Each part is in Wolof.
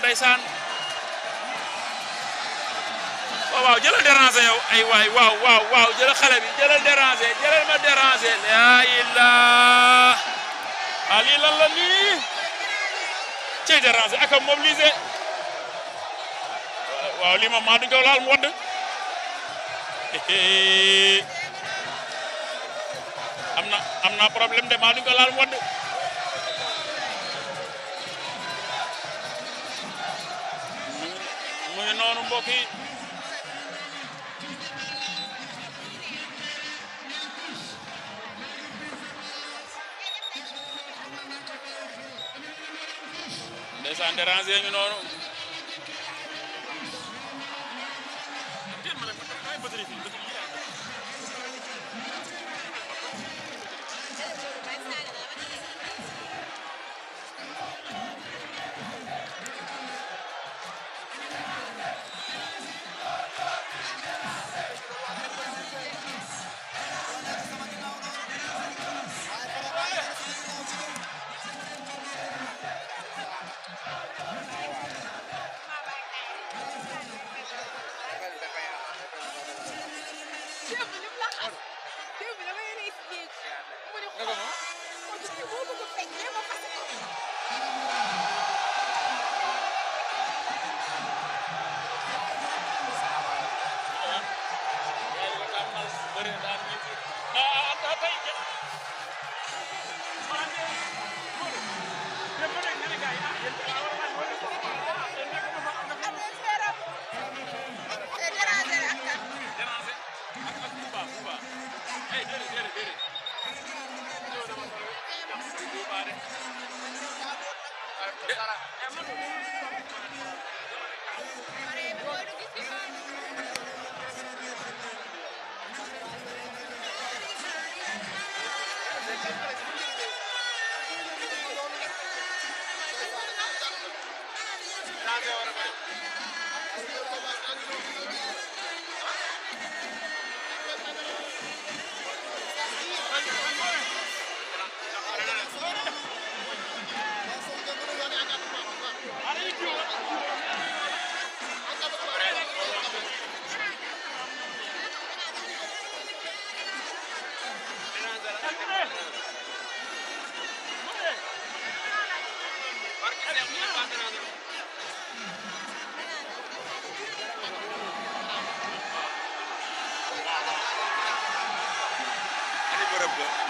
ndeysaan waaw jëlal Dérangé yow ay waay waaw jëlal xale bi jëlal Dérangé jëlal ma Dérangé la ilaha ali lan la nii cey Dérangé ak a mobilisé waaw lii moom maa duñ ko laal mu wadd am na problème de maa duñ ko laal mu wadd mu ngi noonu mbokk yi ndeysaan Dérangé ngi noonu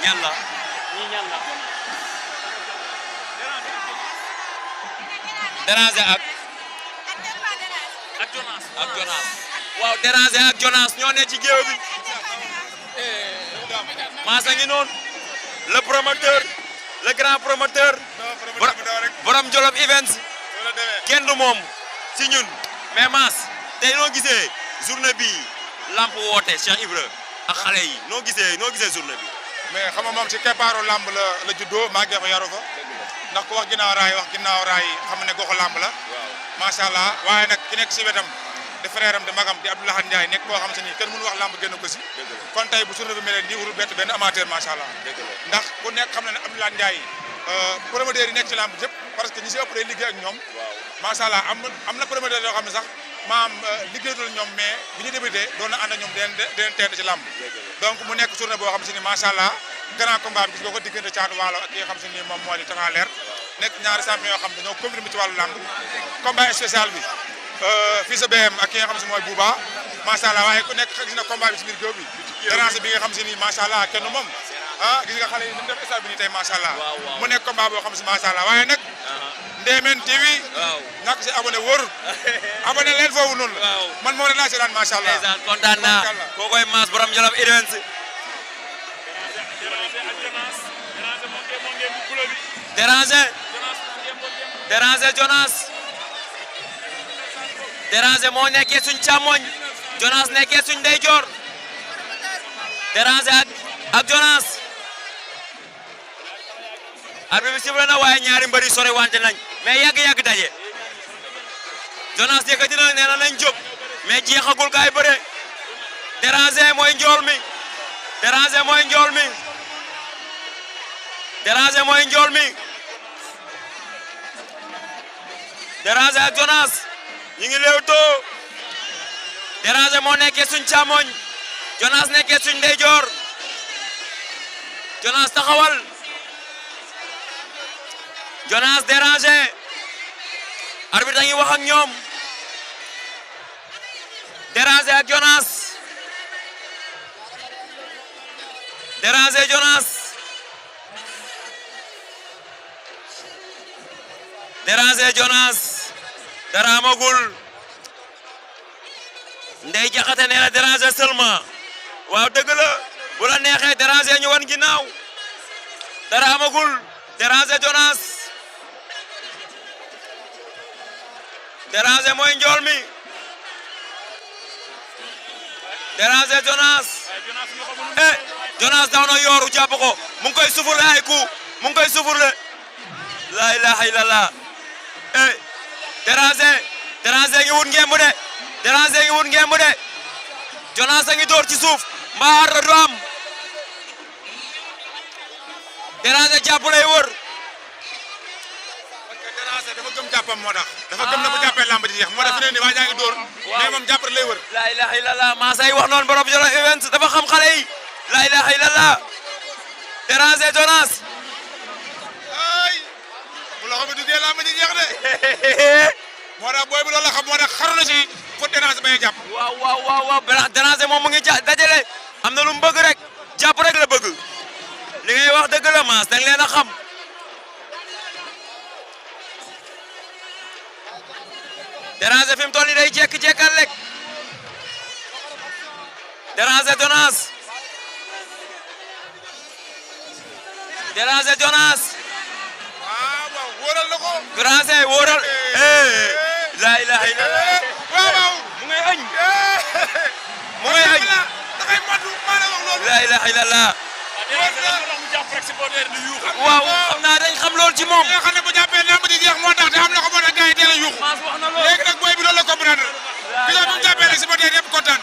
ñan la ñii ñan la Dérangé ak Jonas waaw Dérangé ak Jonas ñoo ne ci géew bi maasa ngi noonu le promoteur le grand promoteur borom Jolof Events kenn du moom si ñun mais Mass tey noo gisee journée bi lamp woote Cheikh Ibra ak xale yi noo gisee journée bi mais xam nga moom ci keppaaru lamb la juddoo màggee fa yaru fa ndax ku wax ginnaaw raay xam ne goxu lamb la macha allah waaye nag ki nekk si wetam di frère am di magam di Abdoulaye Ndiaye nekk koo xam se ni kenn mënu wax lamb génn ko si kon tey bu journée bi mel nii warul bett benn amateur macha allah ndax ku nekk xam na ne Abdoulaye Ndiaye promoteur yi nekk ci lamb yëpp parce que ñi si ëpp day liggéey ak ñoom macha allah am na promoteur yoo xam ne sax maam liggéeyatul ñoom mais bi ñu débuté doon na ànd ak ñoom den teent ci lamb donc mu nekk journée boo xam se ni macha allah grand combat bi gis nga ko diggante Tiaatou walo ak ki nga xam se ni moom moo di TAPHA Leer nekk ñaari champion yoo xam dañoo confirmé ci wàllu lamb combat spécial bi fii sa BM ak ki nga xam si mooy Bouba macha allah waaye ku nekk gis na combat bi ci biir géew bi Dérangé bi nga xam si ni macha allah kenn moom gis nga xale yi ni mu def stade bi nii tey macha allah mu nekk combat boo xam si macha allah waaye nag Ndemen TV ñàkk si abonné wóor abonné leen foofu noonu la man moo rek laa si daan macha allah kontaan naa koo koy Mass borom Jolof Events Dérangé Jonas Dérangé moo nekkee suñ càmmoñ Jonas nekkee suñ ndeyjoor Dérangé ak Jonas arbitre bi sifflé na waaye ñaari mbëri sore wante nañ mais yàgg daje Jonas yëkkati na nee na nañ jóg mais jeexagul kaay bëre Dérangé mooy njool mi Dérangé mooy njool mi Dérangé mooy njool mi Dérangé ak Jonas ñu ngi léewtoo Dérangé moo nekkee suñ càmmoñ Jonas nekkee suñ ndeyjoor Jonas taxawal Jonas Dérangé arbitre a ngi wax ak ñoom Dérangé ak Jonas Dérangé Jonas Dérangé Jonas dara amagul Ndey Jaxate nee na Dérangé seulement waaw dëgg la bu la neexee Dérangé ñu wan ginnaaw dara amagul Dérangé Jonas Dérangé mooy njool mi Dérangé Jonas Jonas daw na yooru jàpp ko mu ngi koy sufurle ay coup mu ngi koy sufurle la ilaha illallah Dérangé ngi wut ngemb de Dérangé ngi wut ngemb de Jonas a ngi door ci suuf mbaa ar du am Dérangé jàpp lay wër parce que Dérangé dafa gëm jàppam moo tax dafa gëm na bu jàppee lamb ji jeex moo tax fi ne nii waa jaa ngi dóor mais moom jàpp lay wër la ilaha illallah maa say wax noonu borom Jolof Events dafa xam xale yi la ilaha illallah Dérangé Jonas ay bu loxo bi duggee lamb ji jeex de moo tax booy bi loolu la xam moo tax xaru na ci fu Dérangé bañ a jàpp waaw Dérangé moom mu ngi dajale am na lu mu bëgg rek jàpp rek la bëgg li ngay wax dëgg la maas dañ leen a xam Dérangé fi mu toll nii day jékki-jékkal rek Dérangé Jonas Dérangé Jonas waaw wóoral na ko Dérangé wóoral la ilaha illallah waaw mu ngay añ mu ngay añ dafay matu maa la wax loolu la ilaha illallah waaw xam naa dañ xam loolu ci moom nga xam ne bu jàppee lamb ji jeex moo tax te am na ko moo tax gars yi teel a yuuxu Maas wax na loolu léegi nag booy bi loolu la comprendre gisoo bi mu jàppee rek si ba tey yëpp kontaan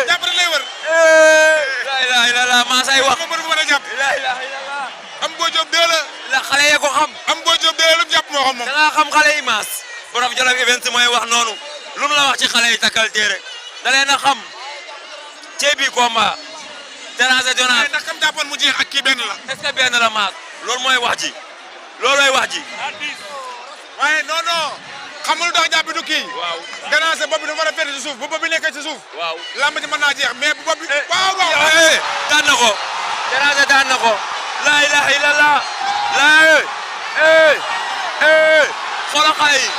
jàpp rek lay wër la ilaha illallah Maas ay wax ma mën a jàpp la ilaha illallah am boo jóob dee la xale yee ko xam am boo jóob dee lu mu jàpp moo xam moom da ngaa xam xale yi Maas borom Jolof Events mooy wax noonu lu mu la wax ci xale yi takkal téere da leen a xam ceebi combat Dérangé Jonas ndax kam jàppoon mu jeex ak kii benn la est-ce que benn la Maas loolu mooy wax ji loolooy wax ji waaye non xam nga lu tax jàpp du kii waaw Dérangé bopp bi dafa war a féete ci suuf bu bopp bi nekkee ci suuf waaw lamb ji mën naa jeex mais bu bopp bi waaw daan na ko Dérangé daan na ko la ilaha illallah la xoolal xale yi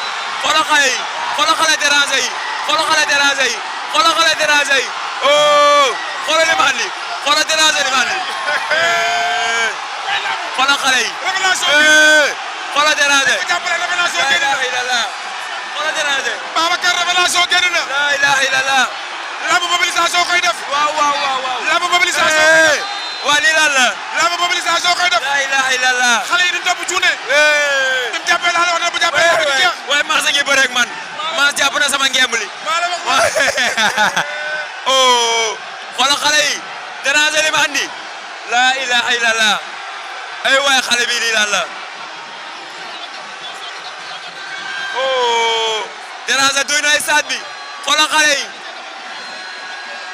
xoolal xale yi xoolal xale Dérangé yi xoolal xale Dérangé yi xoolal xale Dérangé yi oh xoolal li ma andi xoolal Dérangé li ma andi xoolal xale yi xoolal Dérangé la ilaha illallah xoolal Dérangé Babacar révélation génn na la ilaha illallah lamb mobilisation koy def waaw lamb mobilisation waa lii lan la lamb mobilisation koy def la ilaha illallah xale yi duñ topp cuune bi mu jàppee laa la wax ne bu jàppee lamb ji jeex waaye Maas a ngi bëre ak man Maas jàpp na sama ngemb li maa la wax oh xoolal xale yi Dérangé li ma andi la ilaha illallah ay waay xale bi lii lan la oh Dérangé duy na stade bi xoolal xale yi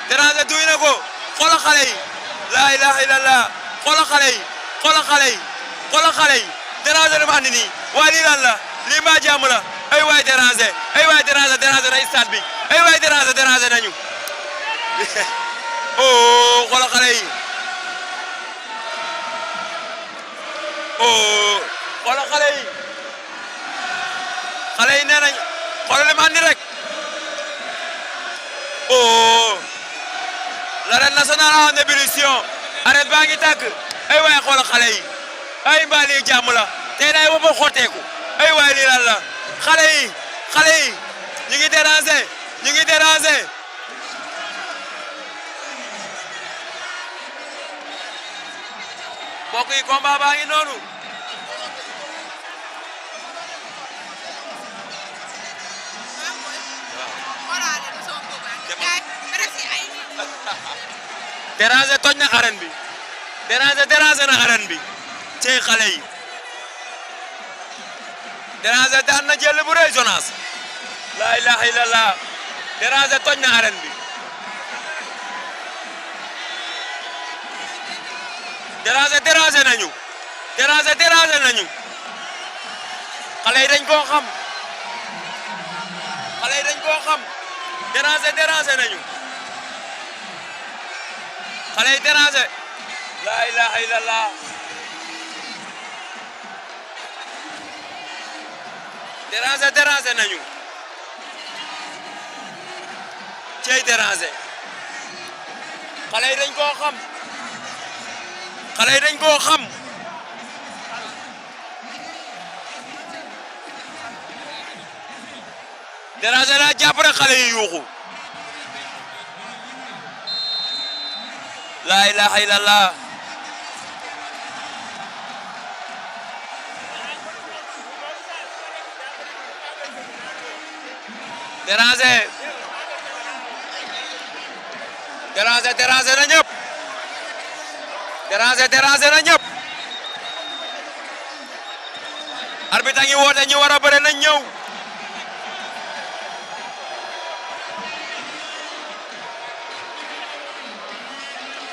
Dérangé duy na ko xoolal xale yi la ilaha illallah xoolal xale yi xoolal xale yi xoolal xale yi Dérangé li ma andi nii waaye lii lan la lii mbaa jàmm la ay waay Dérangé na stade bi ay waay Dérangé nañu oh xoolal xale yi oh xoolal xale yi nee nañ xoolal li ma andi rek oh l'arène nationale en ébullition arène baa ngi tàkk ay waay xoolal xale yi ay mbaa lii jàmm la tey day woo ba xotteeku ay waay lii lan la xale yi ñu ngi Dérangé mbokk yi combat baa ngi noonu Dérangé toj na arène bi Dérangé na arène bi cey xale yi Dérangé daan na jël bu rëy Jonas la ilaha illallah Dérangé toj na arène bi Dérangé nañu Dérangé nañu xale yi dañ koo xam Dérangé nañu xale yi Dérangé la ilaha illallah Dérangé nañu cey Dérangé xale yi dañ koo xam Dérangé daa jàpp rek xale yi yuuxu la ilaha illallah Dérangé na ñëpp Dérangé na ñëpp arbitre ngi woote ñi war a bëre nañ ñëw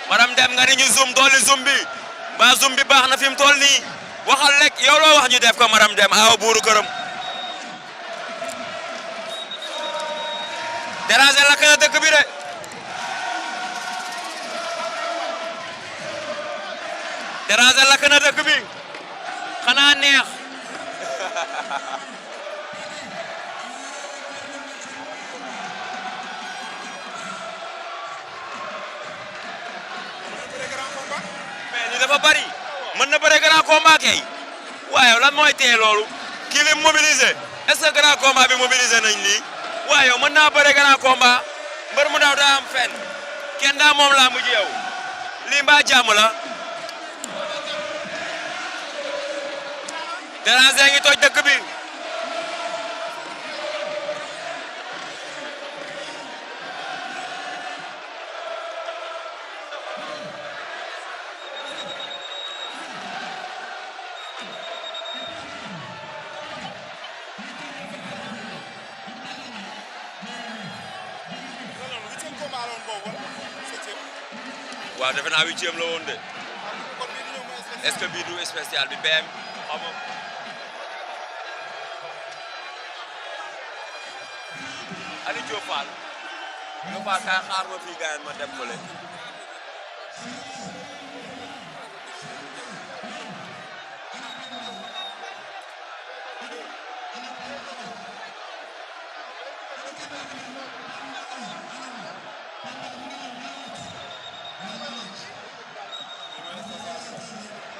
madame dem nga ni ñu zoom dooli zoom bi ba zoom bi baax na fi mu toll nii waxal rek yow loo wax ñu def ko madame dem awa buuru këram Dérangé lakk na dëkk bi de Dérangé lakk na dëkk bi xanaa neex mais li dafa bari mën na bëre grand combat kay waaye lan mooy tee loolu kii li mobilisé est-ce que grand combat bi mobilisé nañ lii waaye mën naa bëre grand combat mbër mu ndaw daa am fenn kenn daa moom laa mujj yow lii mbaa jàmm la Dérangé ngi toj dëkk bi waaw defe naa 8e la woon de est-ce que bii du spécial bi BM xam nga Ali Diop Fall kaay xaar ma fii gaañ ma dem fële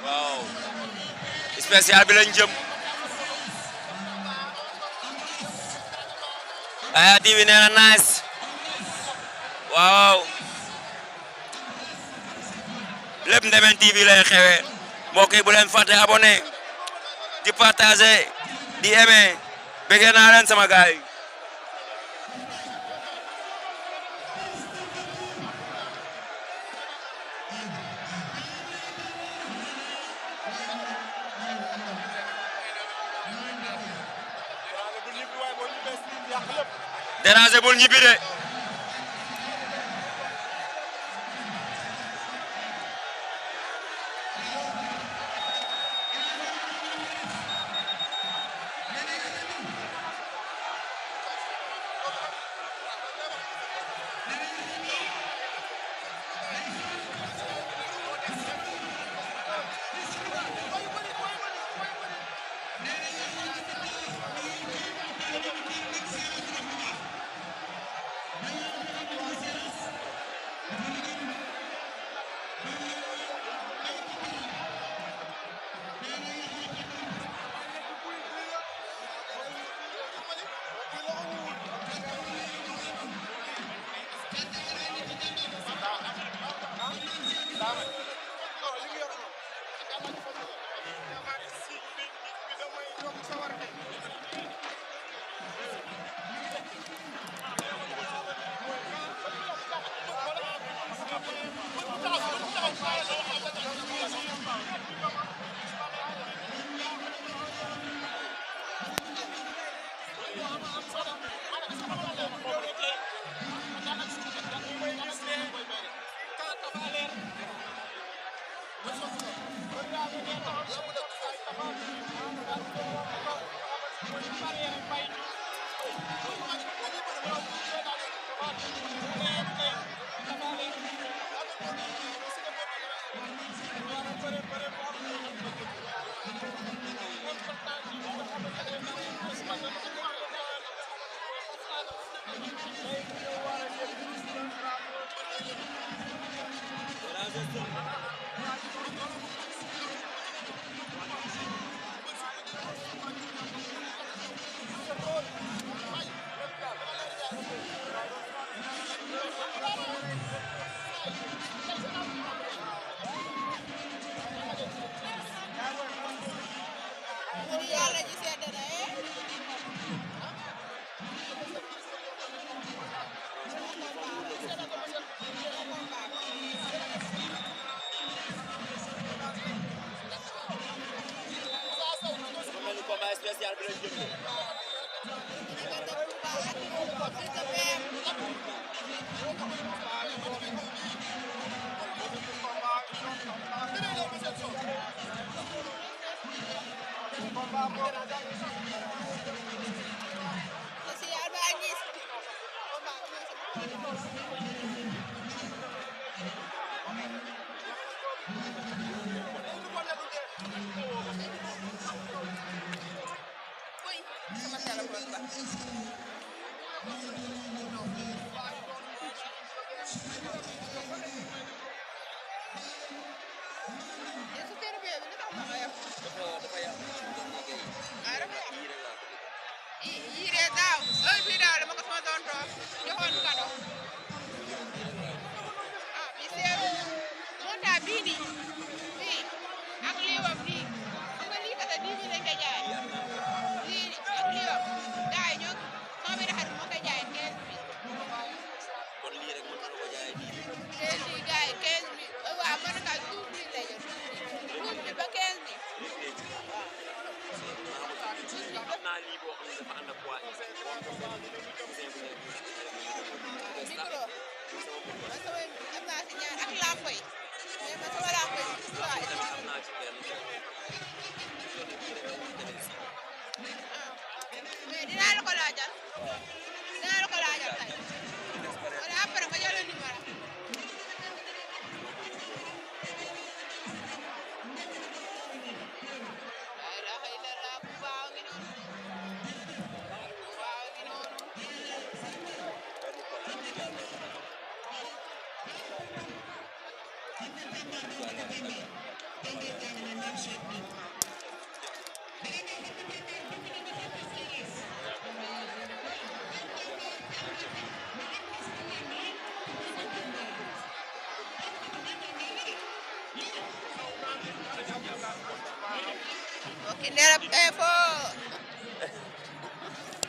waaw spécial bi lañ jëm Aya TV nee na nice waaw lépp Ndeben TV lay xewee mbokk yi bu leen fàtte abonné di partager di aimer bëgg naa leen sama gaay yi Dérangé bul ñibbi de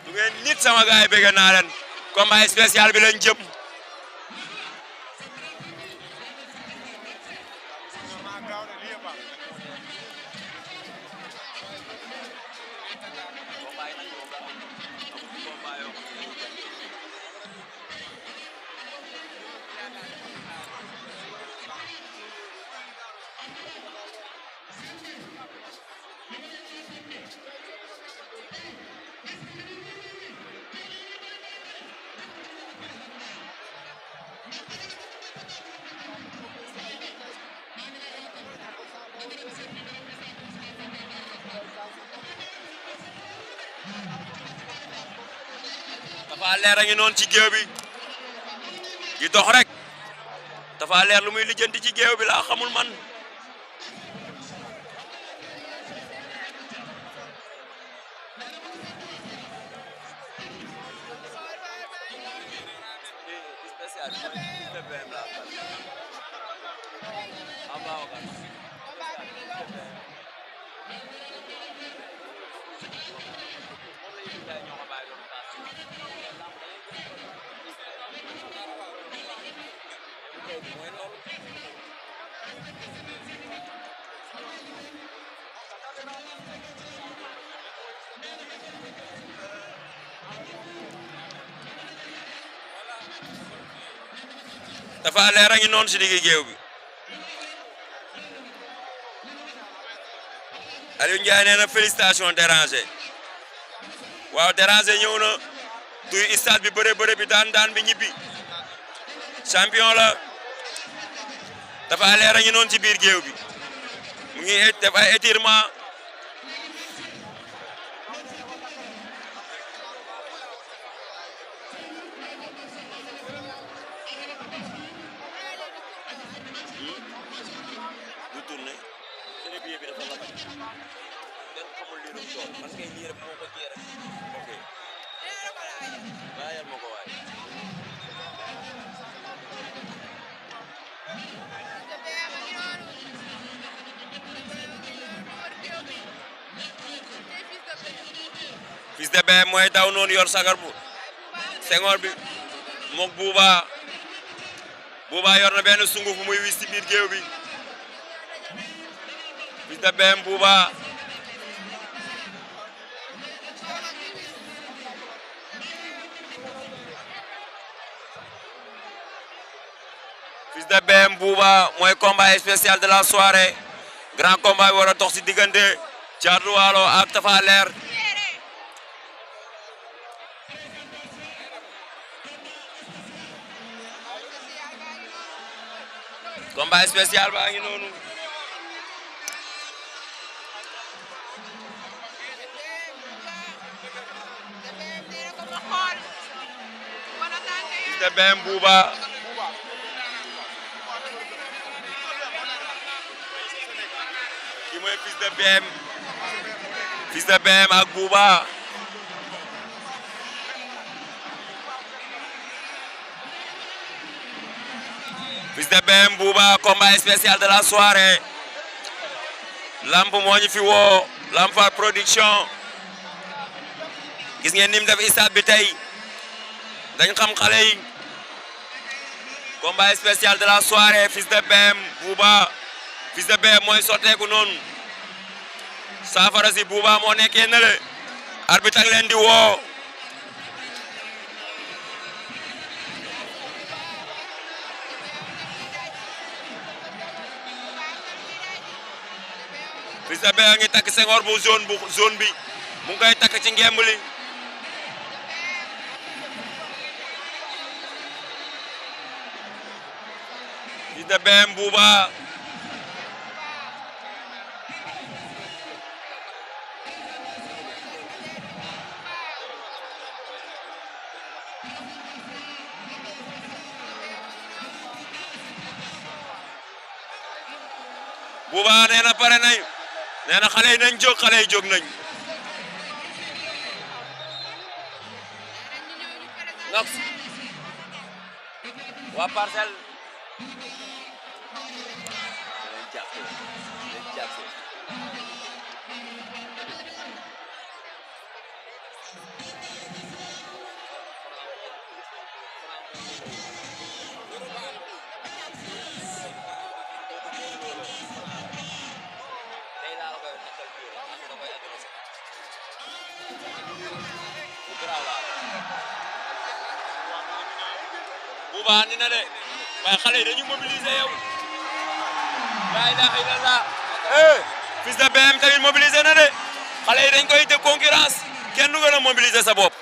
du ngeen nit sama gaay yi bëgg naa leen combat spécial bi lañ jëm TAPHA Leer a ngi noonu ci géew bi di dox rek TAPHA Leer lu muy lijjanti ci géew bi laa xamul man TAPHA Leer a ngi noonu ci diggi géew bi Aliou Ndiaye nee na félicitation Dérangé waaw Dérangé ñëw na duy stade bi bëre bi daan bi ñibbi champion la Tapha Leer a ngi noonu ci biir géew bi mu ngi def ay étirement du tourné seen billet bi dafa la kenn xamul lii lu mu doon parce que lii rek moo ko jee rek ok bàyyal ma ko waay Fils de BM mooy daw noonu yor sagar bu sengoor bi mook Bouba yor na benn sunguf muy wis ci biir géew bi Fils de BM Bouba Fils de BM Bouba mooy combat spécial de la soirée grand combat bi war a dox ci diggante Tiaatou Walo ak TAPHA Leer combat spécial baa ngi noonu Fils de BM Bouba ki mooy Fils de BM ak Bouba Fils de BM Bouba combat spécial de la soirée lamp moo ñu fi woo Lamp Fall production gis ngeen nim def stade bi tey dañ xam xale yi combat spécial de la soirée Fils de BM Bouba Fils de BM mooy sotteeku noonu saafara si Bouba moo nekkee na le arbitre ak leen di woo Fils de BM ngi takk sengoor bu zone bi mu ngi koy takk ci ngemb li Fils de BM Bouba Bouba nee na pare nañ nee na xale yi nañ jóg xale yi jóg nañ nox waa Parcelles Bouba ni na de waaye xale yi dañu mobiliser yow la ilaha illallah Fils de BM tamit mobiliser na de xale yi dañ koy def concurrence kenn du gën a mobiliser sa bopp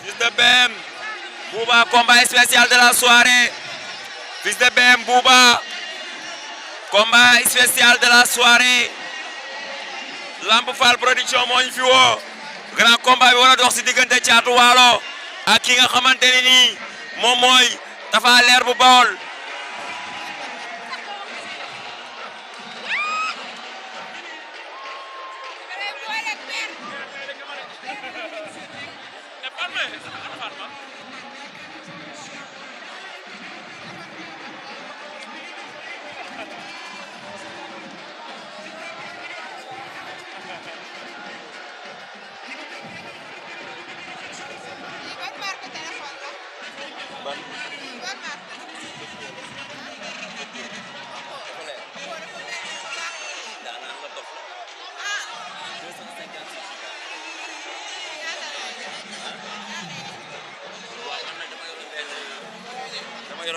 Fils de BM Bouba combat spécial de la soirée Fils de BM Bouba combat spécial de la soirée Lamp Fall production moo ñu fi woo grand combat bi war a dox ci diggante Tiaatou Walo ak ki nga xamante ne nii moom mooy Tapha Leer bu Bawol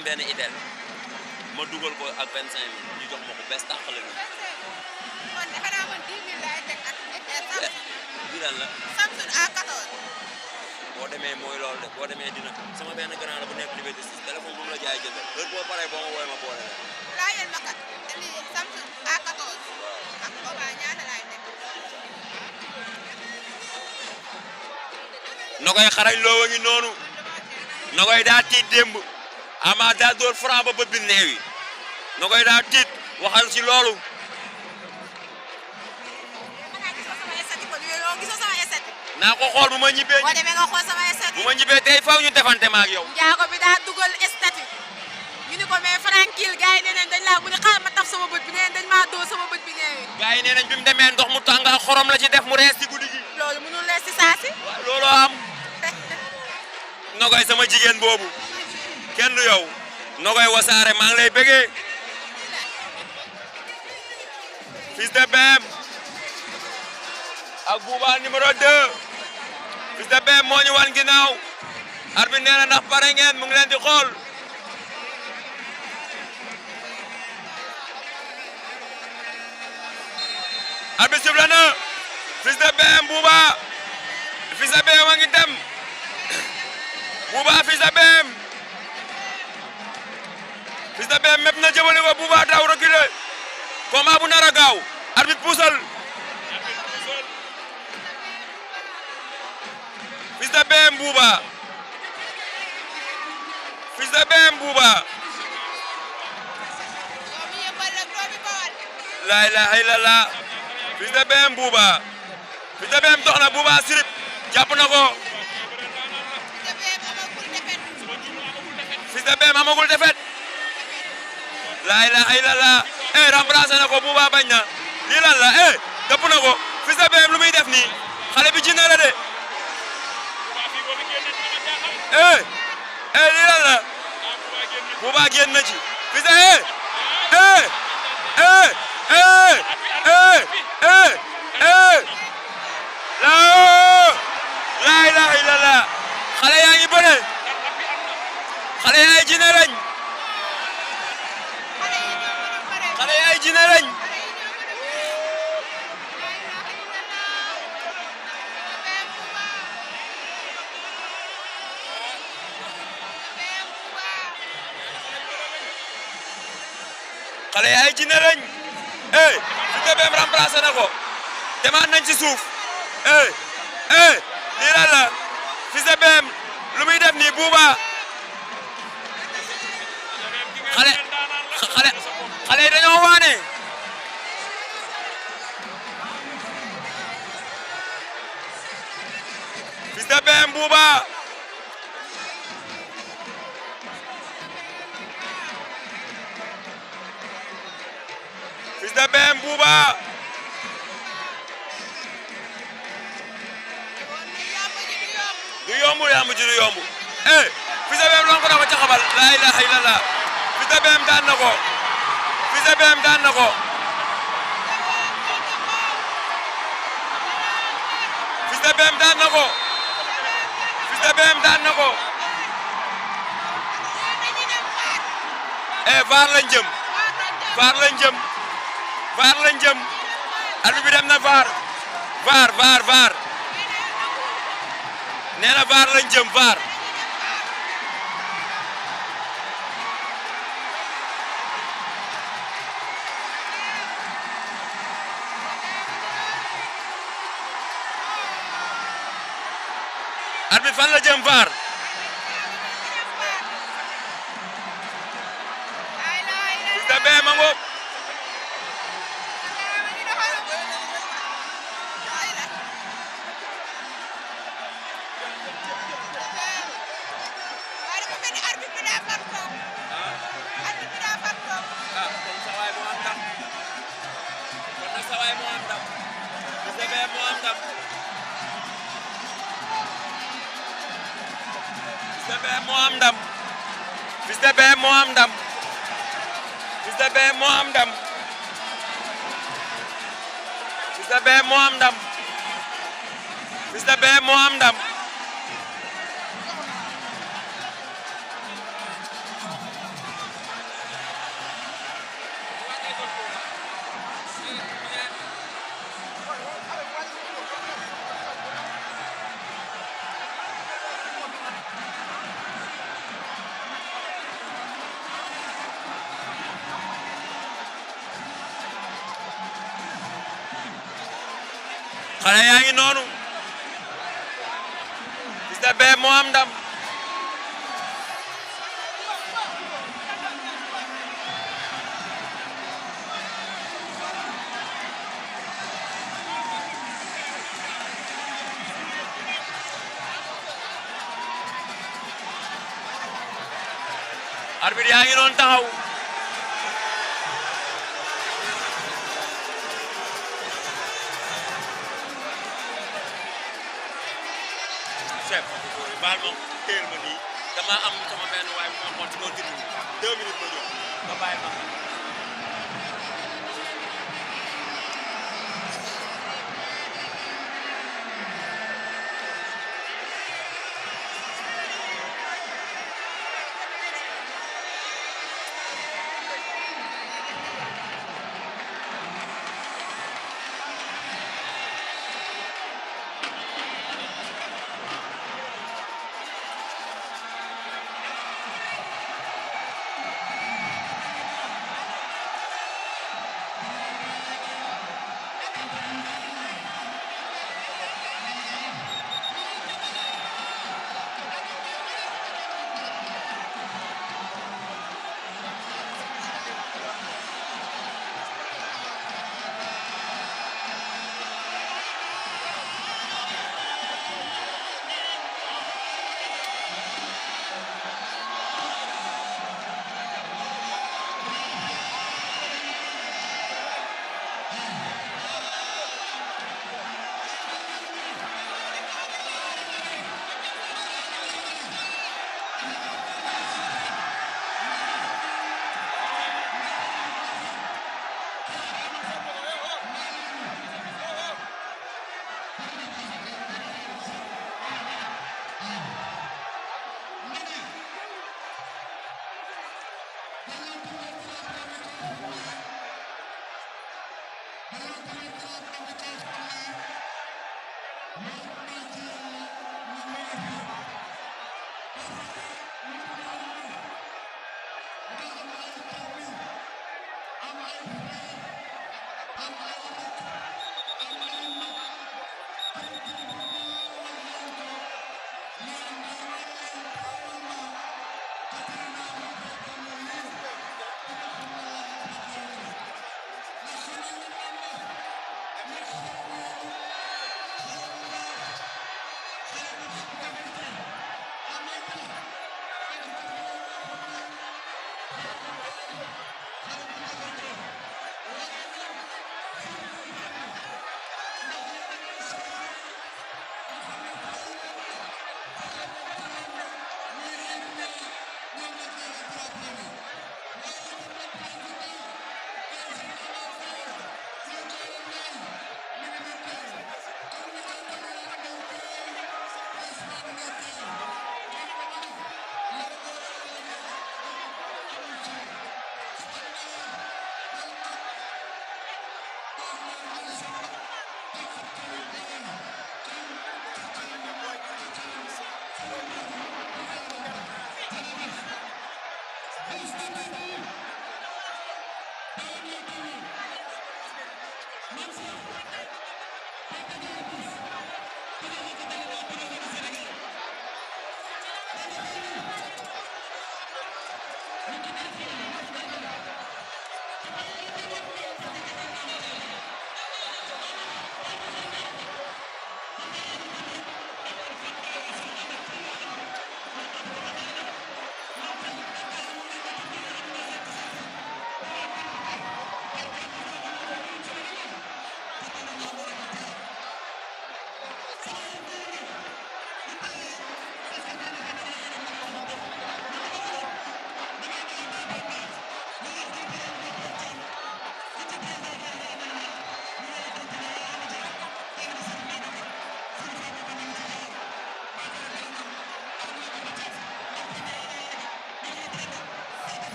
am benn itel ma dugal ko ak 25000 ñu jox ma ko bés tàqale ñu. kon defe naa man 10 000 laay teg ak Samsung. bii lan la. Samsung A14. boo demee mooy loolu de boo demee dina sama benn grand la bu nekk Liberté 6 téléphone bu mu la jaay jëndal heure boo paree boo ma woowee ma boole la. laajal ma kat lii Samsung A14. ak Oba ñaata laay teg. Nogoy xarañ loo ngi noonu Nogoy daa tiit démb Ama daa door franc ba bët bi neewi Nogoy daa tiit waxal ci loolu. naa ko xool bu ma ñibbee. boo demee nga xool sama statut. bu ma ñibbee tey faw ñu defante ma ak yow. njaago bi daa dugal statut. ñu ni ko mais tranquille gars yi nee nañ dañ laa mu ne xaaral ma taf sama bët bi nee nañ dañ maa doo sama bët bi neewi. gars yi nee nañ bi mu demee ndox mu tàng ak xorom la ci def mu rees ci guddi gi. loolu mënul lees ci saa si. waaw looloo am. Nogoy sama jigéen boobu kenn du yow Nogoy Wassare maa ngi lay bëggee Fils de Bem ak Bouba numéro 2 Fils de Bem moo ñu wan ginnaaw arbitre nee na ndax pare ngeen mu ngi leen di xool arbitre sifflé na Fils de Bem Bouba Fils de Bem a ngi dem Bouba Fils de Bem Fils de Bem mépp na jëmale ko Bouba daw reculé combat bu nar a gaaw arbitre puusal Fils de Bem Bouba Fils de Bem Bouba la ilaha illallah Fils de Bem Bouba Fils de Bem dox na Bouba sirip jàpp na ko Fils de Bem amagul defet la ilaha illallah remplacé na ko Bouba bañ na lii lan la dëpp na ko Fils de Bem lu muy def nii xale bi jinne la de lii lan la Bouba génn na ci Fils de la ilaha illallah xale yaa ngi bëre xale yaay jinne lañ xale yaay jinne lañ xale yaay jinne lañ Fils de Bem remplacé na ko demaat nañ ci suuf lii lan la Fils de Bem lu muy def nii Bouba xale yi dañoo waane Fils de Bem Bouba Fils de Bem Bouba du yomb lamb ji du yomb Fils de Bem lonk na ko caxabal la ilaha illallah Fils de Bem daan na ko Fils de Bem daan na ko Fils de Bem daan na ko Fils de Bem daan na ko vaar lañ jëm vaar lañ jëm vaar lañ jëm arbitre bi dem na vaar nee na vaar lañ jëm vaar arbitre fan la jëm vaar Fils de Bem ma ngoog Fils de Bem moo am ndam Fils de Bem moo am ndam Fils de Bem moo am ndam Fils de Bem moo am ndam xale yaa ngi noonu Fils de Bébé moo am ndam arbitre yaa ngi noonu taxaw chef baal ma téel ma nii dama am sama benn waay bu ma xool ci kaw tribune 2 minutes ma ñëw nga bàyyi ma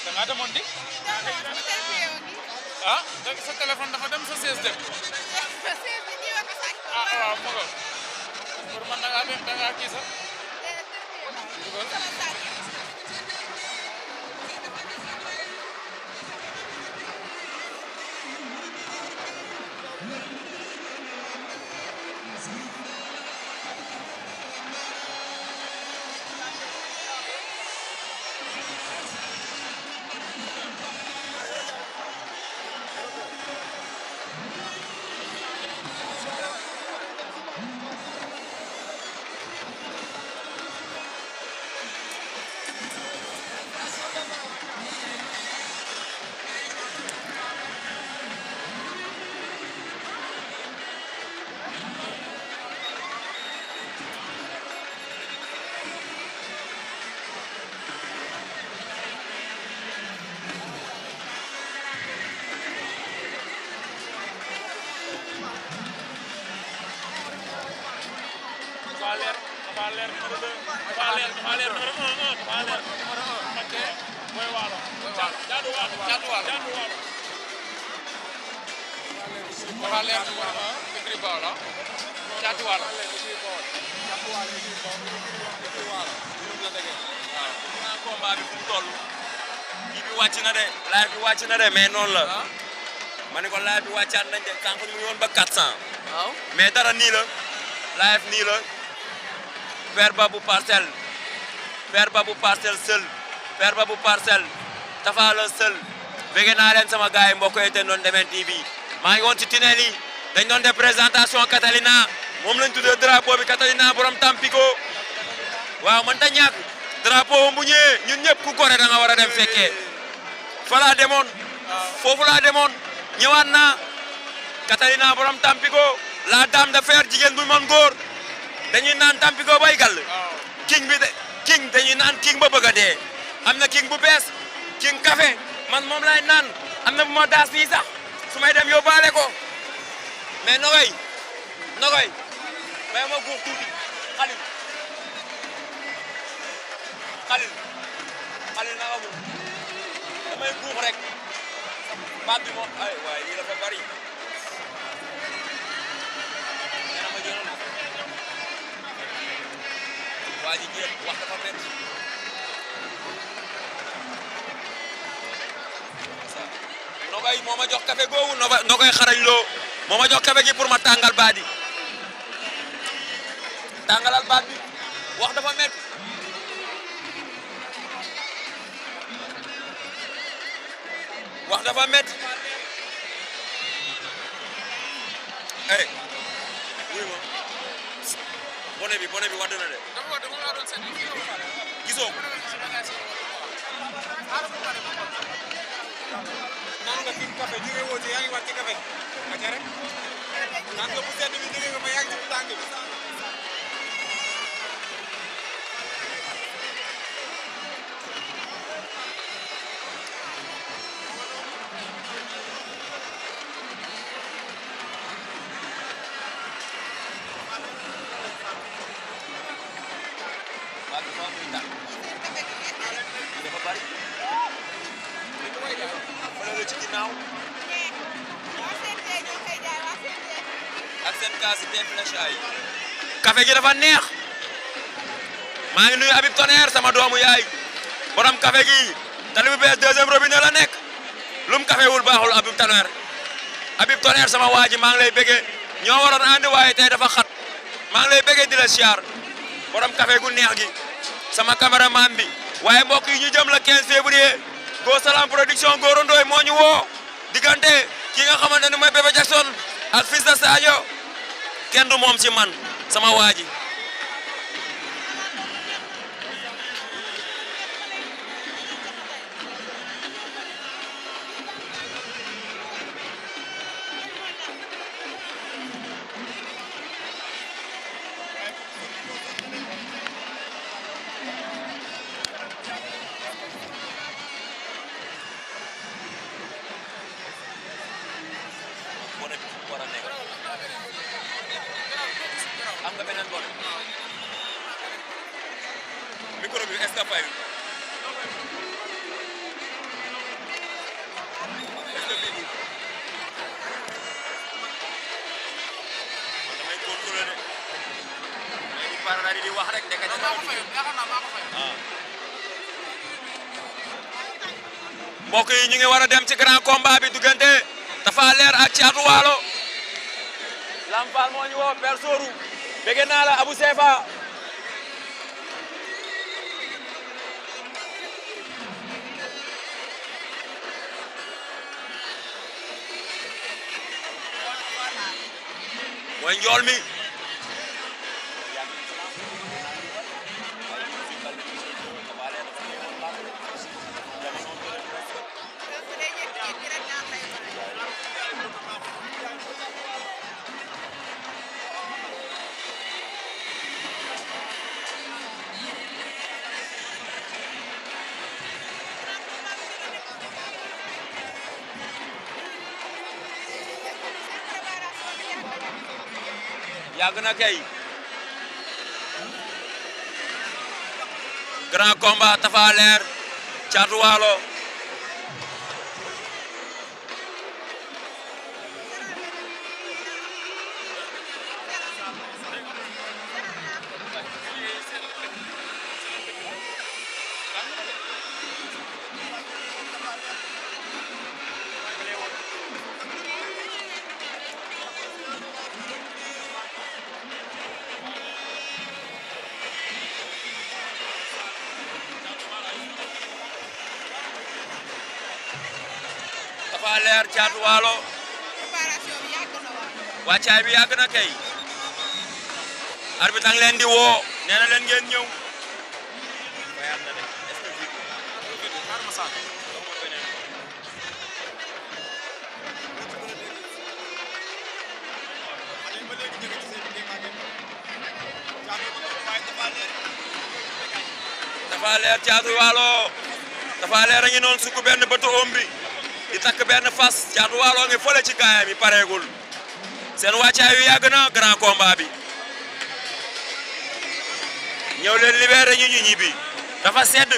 da nga demoon di ah donc sa téléphone dafa dem sa 16 dem ah waaw mu nga pour man da nga dem da nga kii sax TAPHA Leer numéro 2 TAPHA Leer numéro 1 TAPHA Leer numéro 1 ok Boy Walo Tiaatou Walo TAPHA Leer numéro 1 écrit Bawol Tiaatou Walo combat bi fu mu toll kii bi wàcc na de live bi wàcc na de mais noonu la ma ne ko live bi wàccaat nañ de sànq ñu ngi woon ba 400 waaw mais dara nii la live nii la Père Babou Parcelles seul Père Babou Parcelles TAPHA la seul bëgg naa leen sama gars yi mbokk yi te doon demee TV maa ngi woon ci tunnel yi dañ doon def présentation Catalina moom lañ tuddee drapeau bi Catalina borom Tampico waaw man ta ñàkk drapeau bu ñëwee ñun ñëpp ku gore da nga war a dem fekkee fa laa demoon foofu laa demoon ñëwaat naa Catalina borom Tampico la dame de fer jigéen bu mën góor dañuy naan Tampico bay gàll king bi de king dañuy naan king ba bëgg a dee am na king bu bees king café man moom laay naan am na bu ma daas nii sax su may dem yóbbaale ko mais Nogoy may ma guux tuuti Xalil na amul damay guux rek baat bi moom ay waay lii dafa bari nee ma jëloon waa ji jéem wax dafa métti Nogoy moo ma jox café googu Nogoy xarañ loo moo ma jox café gi pour ma tàngal baat yi tàngalal baat bi wax dafa métti wax dafa métti eh wuy ma bone bi wadd na de gisoo ko naan nga fi café jóge woo ci yaa ngi wàcc ci café nga ca rek naan nga bu sedd bi jóge nga fa yaa ngi ci tàng bi dafa bari fële ci ginnaaw ak seen kaas yi tey flash ay café gi dafa neex maa ngi nuyu Habib Tonnerre sama doomu yaay borom café gi tali bu bees deuxième robinet la nekk lum café wul baaxul Habib Tonnerre sama waa ji maa ngi lay bëggee ñoo waroon ànd waaye tey dafa xat maa ngi lay bëggee di la siyaar borom café gu neex gi sama cameraman bi waaye mbokk yi ñu jëm la 15 février Go Salam production Goro Ndoye moo ñu woo diggante ki nga xamante ne mooy Bébé Jackson ak fils de Sadio kenn du moom ci man sama waa ji am nga beneen bone micro bi est-ce que fay damay contrôler de mais di parara di wax rek ndekete mbokk yi ñu ngi war a dem ci grand combat bi diggante TAPHA Leer ak Tiaatou Walo Lampal moo ñu woo Père Sorou bëgg naa la Abou Sefa mooy njool mi yàgg na kay grand combat Tapha Leer Tiaatou Walo Tapha Leer Tiaatou Walo préparation bi yàgg na waaw. wàccaay bi yàgg na kay arbitre ang leen di woo nee na leen ngeen ñëw Tapha Leer Tiaatou Walo Tapha Leer a ngi noonu sukk benn bëtu om bi di takk benn fas Tiaatou Walo ngi fële ci gaayam yi pareegul seen wàccaay yu yàgg na grand combat bi ñëw leen libéré ñu ñibbi dafa sedd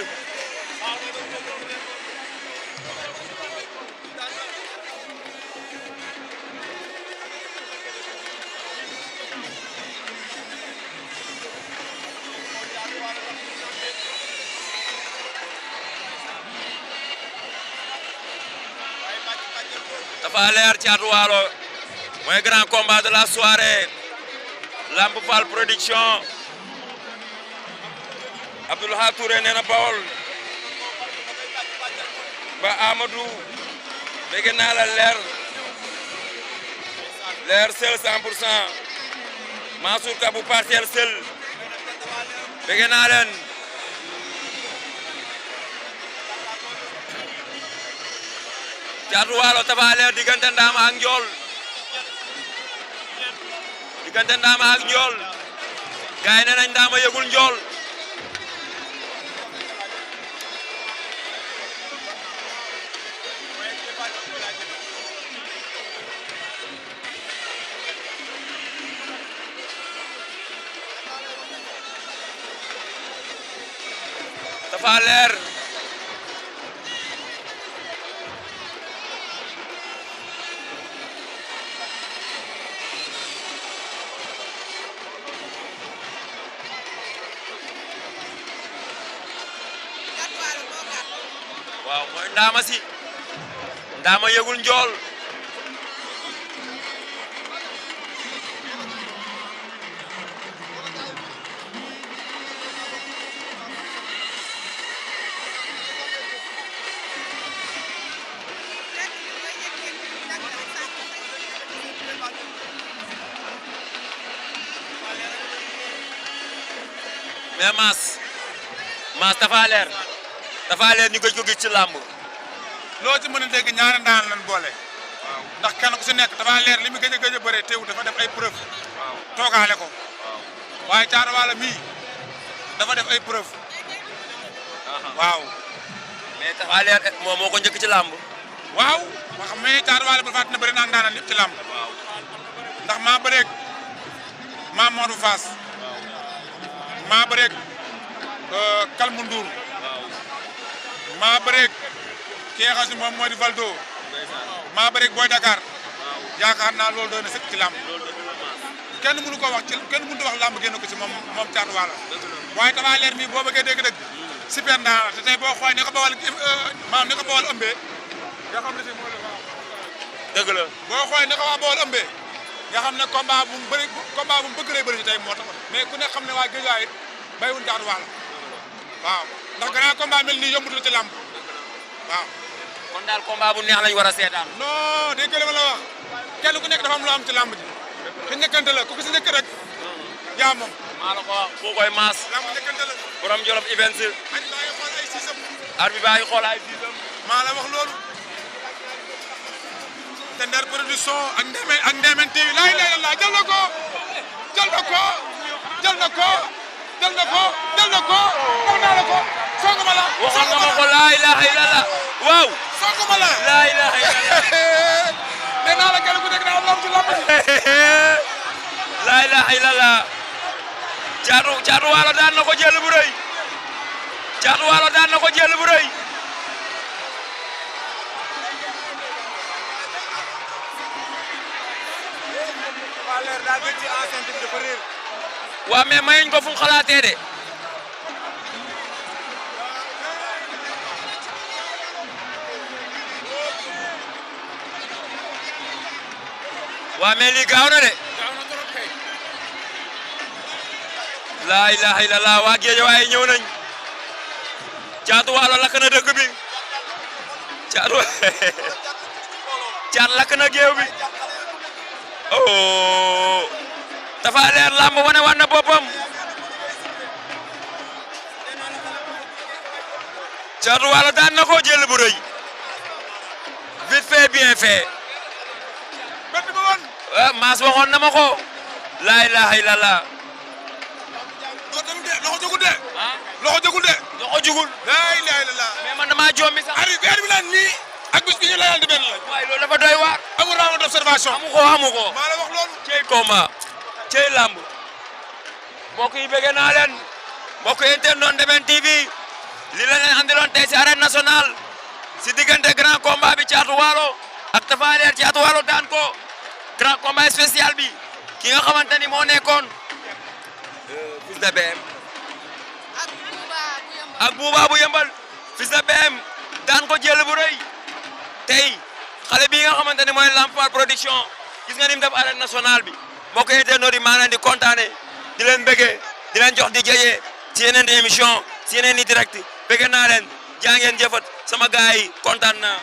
Tapha Leer Tiaatou Walo mooy grand combat de la soirée Lamp Fall production Abdoulaye Touré nee na Bawol ba Amadou bëgg naa la Leer seul 100% Mansour Ka bu partiel seul bëgg naa leen Tiaatou Walo Tapha Leer diggante Ndama ak Njool gaay nee nañ Ndama yëgul Njool Tapha Leer waaw mooy Ndama si Ndama yëgul Njool mais Mass Tapha Leer ñu gëj ko gis ci làmb loo ci mën a dégg ñaari ndaan lan boole ndax kenn ku si nekk Tapha Leer li mu gëj a bëree teew dafa def ay preuve toogaale ko waaye Tiaatou Walo mii dafa def ay preuve waaw mais Tapha Leer moom moo ko njëkk ci làmb waaw ma xam mais Tiaatou Walo bu fàttali ne bëri naa ndaanan yëpp ci làmb ndax maa bëreeg maa Modou Fass maa bëreeg Kalmu Ndour maa bëreeg ki nga xam si moom moo di Valdo maa bëreeg Boy Dakar yaakaar naa loolu doon na sëkk ci làmb kenn mënu ko wax kenn mënut a wax làmb génn ko ci moom Tiaatou Walo waaye Tapha Leer mii boo bëggee dégg-dëgg super ndaan te tey boo xoolee ni ko bawal maanaam ni ko bawal ëmbee nga xam ne si moo dëgg la boo xoolee ni ko waa bawal ëmbee nga xam ne combat bu mu bëgg lay bëri ci tey moo tax mais ku ne xam ne waa Guédiawaye it béywul Tiaatou Walo waaw ndax grand combat mel nii yombutul ci làmb waaw. kon daal combat bu neex lañ war a seetaan. non dégg nga li ma la wax kenn ku nekk dafa am lu am ci làmb ji te njëkkante la ku ko si njëkk rek yaa moom. maa la ko wax koo koy maas. làmb njëkkante la. borom Jolof Events. arbitre baa ngi xool ay siisam. arbitre baa ngi xool ay siisam. maa la wax loolu. te Nder production ak Ndemen TV laay lay la jël na ko jël na ko jël na ko jël na ko jël na ko wax naa la ko song ma la. waxoon nga ma ko laa ilaha illallah waaw. song ma la laa ilaha illallah. nee naa la kenn ku nekk daa am lam ci lamb ji. la ilaha illallah Tiaatou Walo daan na ko jël bu rëy Tiaatou Walo daan na ko jël bu rëy waa mais mayuñ ko fu mu xalaatee de waa mais lii gaaw na de la ilaha illallah waa géej waaye ñëw nañ Tiaatou Walo lakk na dëkk bi Thiat lakk na géew bi oh TAPHA Leer lamb wane wan na boppam Tiaatou Walo daan na ko jël bu rëy vite fait bien fait maas waxoon na ma ko la ilaha illallah loxo jugul de loxo jugul de loxo jugul la ilaha illallah mais man dama jommi sax ari bi naan nii ak bis bi ñu layal di benn la waaye loolu dafa doy waar amul round d'observation amu ko maa la wax loolu cey combat cey lamb mbokk yi bëgg naa leen mbokk yi internet Ndeben TV li la leen andiloon tey si arène nationale si diggante grand combat bi Tiaatou Walo ak TAPHA Leer Tiaatou Walo daan ko grand combat spécial bi ki nga xamante ni moo nekkoon fils de BM ak Bouba bu yëmbal fils de BM daan ko jël bu rëy tey xale bii nga xamante ne mooy Lampard production gis nga ni mu def arène nationale bi mbokk internet yi maa leen di kontaane di leen bëggee di leen jox di jëyee ci yeneen émission ci yeneen i direct bëgg naa leen jaa ngeen jëfat sama gars yi kontaan naa